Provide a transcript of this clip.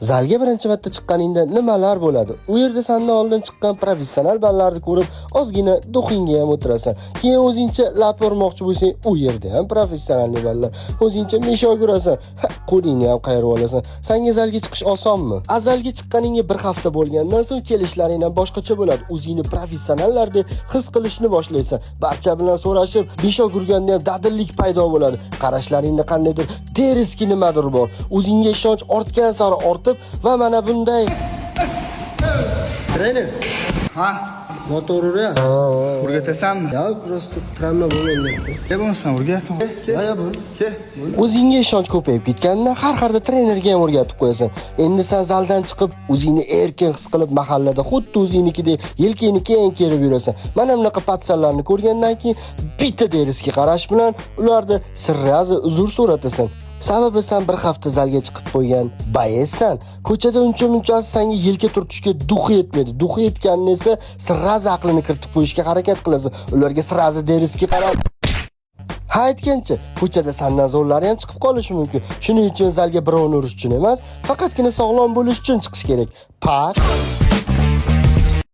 Zalga birinchi marta chiqqaningda nimalar bo'ladi? U yerda sandan oldin chiqqan professional ballarni ko'rib, ozgina дух ingga ham o'tirasan. Keyin o'zingcha лапа urmoqchi bo'lsang, u yerda ham professional ballar. O'zingcha мешок urasan, ha, qo'lingni ham qayirib olasan. Sanga zalga chiqish osonmi? A zalga chiqqaningga bir hafta bo'lgandan so'ng kelishlaring ham boshqacha bo'ladi. O'zingni professionallardek his qilishni boshlaysan. Barcha bilan so'rashib, мешок urganda ham dadillik paydo bo'ladi. Qarashlaringda qandaydir дерзкий nimadir bor. O'zingga ishonch ortgan sari ortib va mana bunday. Trener, Ha, motor uryapti. O'rgatasanmi? Ya, просто travma bo'lgan. Ke bo'lmasam o'rgat. Ke. Ya, ya, bo'l. Ke. O'zingga ishonch ko'payib ketganida har xarda trenerga ham o'rgatib qo'yasan. Endi sen zaldan chiqib, o'zingni erkin his qilib, mahallada xuddi o'zingnikidek yelkangni keng kerib yurasan. Mana bunaqa пацан larni ko'rgandan keyin bitta дерзкий qarash bilan ularni сразу uzr so'ratasan. Sababi sen bir hafta zalga chiqib qo'ygan боец san. Ko'chada uncha munchasi senga yelka turtishga дух i yetmaydi. Дух i yetganini esa сразу aqlini kiritib qo'yishga harakat qilasan. Ularga сразу дерзкий qarab. Ha, aytgancha, ko'chada sandan zo'rlari ham chiqib qolishi mumkin. Shuning uchun zalga birovni urish uchun emas, faqatgina sog'lom bo'lish uchun chiqish kerak. Pak.